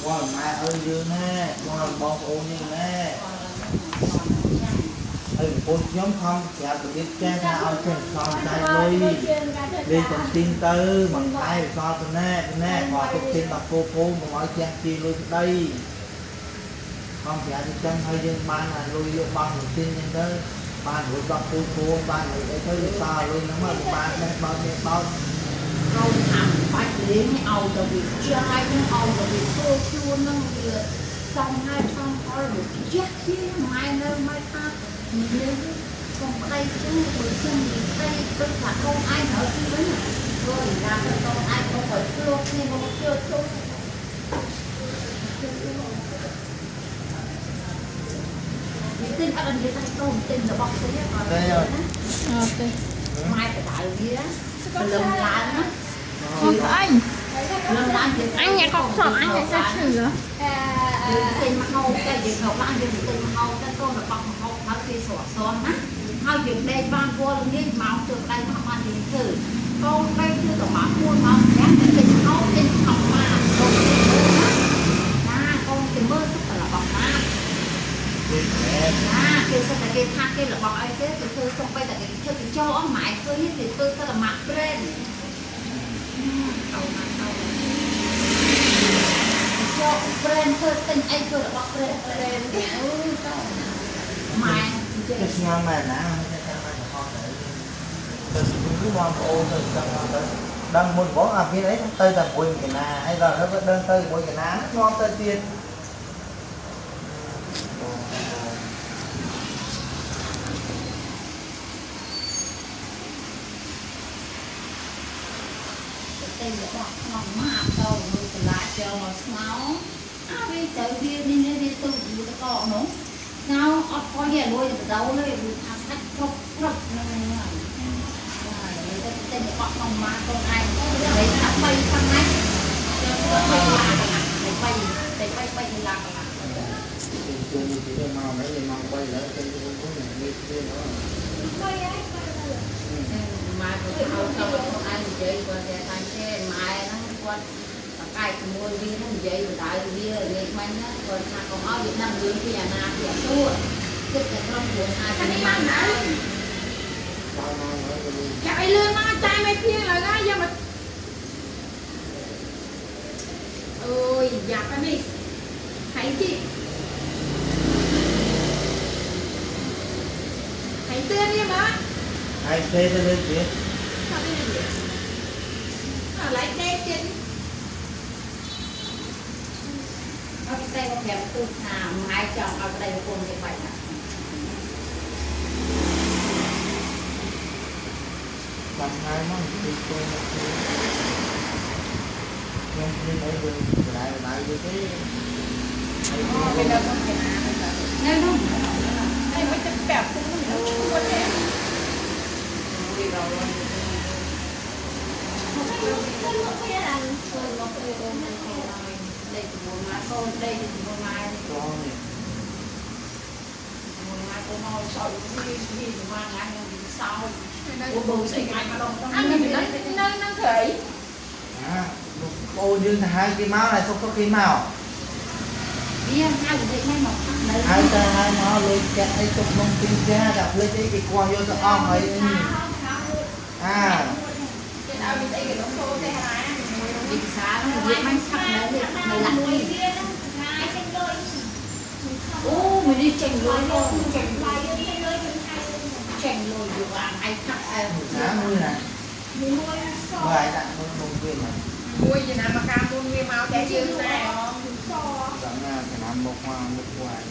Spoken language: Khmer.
គាត់ម៉ែឪយើងណែបងប្អូនយើងណែហើយប្រពន្ធខ្ញុំខំប្រាប់របៀបចេះថាឲ្យចេះសល់ចាយលុយលេងកំទីងទៅមួយខែសល់ប៉ុណ្ណេះប៉ុណ្ណេះគាត់ទុកទិញដល់គោគោមកឲ្យចេះជាលុយប្តីខំប្រាប់អញ្ចឹងហើយយើងបានលុយយកបង់កំទីងអញ្ចឹងទៅបានរួចដល់គោគោបានលុយអីទៅវាសល់លុយហ្នឹងមកបាននេះបោកនេះបោកកូនថាបាច់លេងឲ្យទៅវាចាយហ្នឹងឲ្យទៅវាធ្វើខ្លួនហ្នឹងវាសំហើយសំផលវាជះជាម៉ែនៅម៉ែថានិយាយកុំប្តីជឿបើជឿប្តីដូចថាកូនឯងត្រូវជឿវិញព្រោះយ៉ាងទៅកូនឯងកុំឲ្យធ្លាប់គ្នាមកជឿជុំនិយាយអត់និយាយតែកូនទិញរបស់ផ្សេងអត់ទេ អូទេ ម៉ែបដៅវាព្រលឹមឡើងណា អូអញ ព្រលឹមឡើង អញញ៉ាំកសអញញ៉ាំសាឈឺ យើងទិញមកហូបតែយើងហូបឡើងយើងទិញមកហូបតែកូនរបស់មកហូបហើយគេស្រស់ស្រស់ណាហើយយើងដេកបានវល់ងាយមកជើងដៃមកបានយើងធ្វើកូនដេកធ្វើតែមក4ម៉ោង5តែទិញហូបទិញខំមកកូនណាណាកូនទៅមើលសុទ្ធតែរបស់ណាណាគេសុទ្ធតែគេថាគេរបស់អីគេទៅធ្វើសុំបីតែគេធ្វើកញ្ចោអស់ម៉ែឃើញគេធ្វើសុទ្ធតែម៉ាក់ប្រេនអោម៉ាក់អោចូលប្រេនធ្វើទិញអីធ្វើរបស់ប្រេនប្រេនអូតើម៉ែ ចេះស្ងំម៉ែណាមិនចាំម៉ែកំហុសទៅទៅស្គូបងប្អូនទៅចាំទៅដឹងមុនបងអាមានអីទៅតែមួយកណាអីដល់ទៅដឹងទៅមួយកណានាំទៅទៀត ទិញរបស់ក្នុងម៉ាប់ទៅមួយកន្លាចូលមកស្ងោអាវាទៅវានេះវាទៅវាទៅកកនោះស្ងោអត់ខ້ອຍលួយទៅបដោเลยវាថាសាច់គ្រប់គ្រប់ហ្នឹងហើយបាទទៅទិញរបស់ក្នុងម៉ាប់ខ្លួនឯងទៅវាថា3ថ្ងៃចូល3ដុល្លារកន្លះ3 3 3ដុល្លារកន្លះ ជឿនេះជឿមកហើយមក3ឡើយទៅនេះនេះនោះ 3ហើយ ម៉ែគាត់ឲ្យចង់ខ្លួនឯងនិយាយគាត់តែថាចេះម៉ែហ្នឹងគាត់បកែកជាមួយវាហ្នឹងនិយាយបដៅវានិយាយមិញហ្នឹងគាត់ថាកុំឲ្យវាដឹងរឿងពីអាណាពីអាទួគិតតែក្រុមគ្រួសារ នេះមកណាយ៉ាឲ្យលឿនមកចាយមិនភៀងឡើយណាយកមកអូយយ៉ាប់នេះហើយជីហើយទឿននេះមក ហើយទេទៅលើទៀត អត់ទេអាឡៃដេកទៀត អត់តែមកប្រាប់ទូថាម៉ែចង់ឲ្យប្តីប្រពន្ធគេបាច់ណា ចាំថ្ងៃមកទីគួយមកខ្ញុំខ្ញុំអីវាបដៅបដៅទៅទេ អូគេនៅក្នុងគេណានៅនោះហើយមិនទៅប្រាប់ពុកនោះឈួតទេ វារង លក់គេអា ធ្វើមកគេអូនទៅឲ្យដេកជាមួយម៉ែកូនដេកជាមួយម៉ែ កូននេះ មួយម៉ែកូនមកសោយវីវីមួយថ្ងៃខ្ញុំសោយអូបើស្អីថ្ងៃម្ដង អានេះនៅនៅក្រៃ អាអូនយើងទៅហៅគេមកហើយសុកសុកគេមក វាហៅនិយាយមិនមកនៅ ហើយតែហៅមកលុយចាក់អីទុកក្នុងទីផ្ទះតែភ្លេចអីគេគាស់យកទៅអស់ហើយអា គេឲ្យវាស្អីគេដុំចូលទេហាមួយ វិសានិយាយមិនឆាប់នៅនៅឡាក់ មួយវានឹងថ្ងៃចេញលុយ អូមួយនេះចេញលុយមកចេញ លុយយើងចេញលុយយើងថៃ ចេញលុយយកអាឯងខាក់អែ ណាមួយណា មួយស មើលឯដាក់មួយក្នុងវាមក មួយចំណាំមកការមុនវាមកតែយើងតែ ស ដល់ណាចំណាំមកមកមុខវ៉ាយ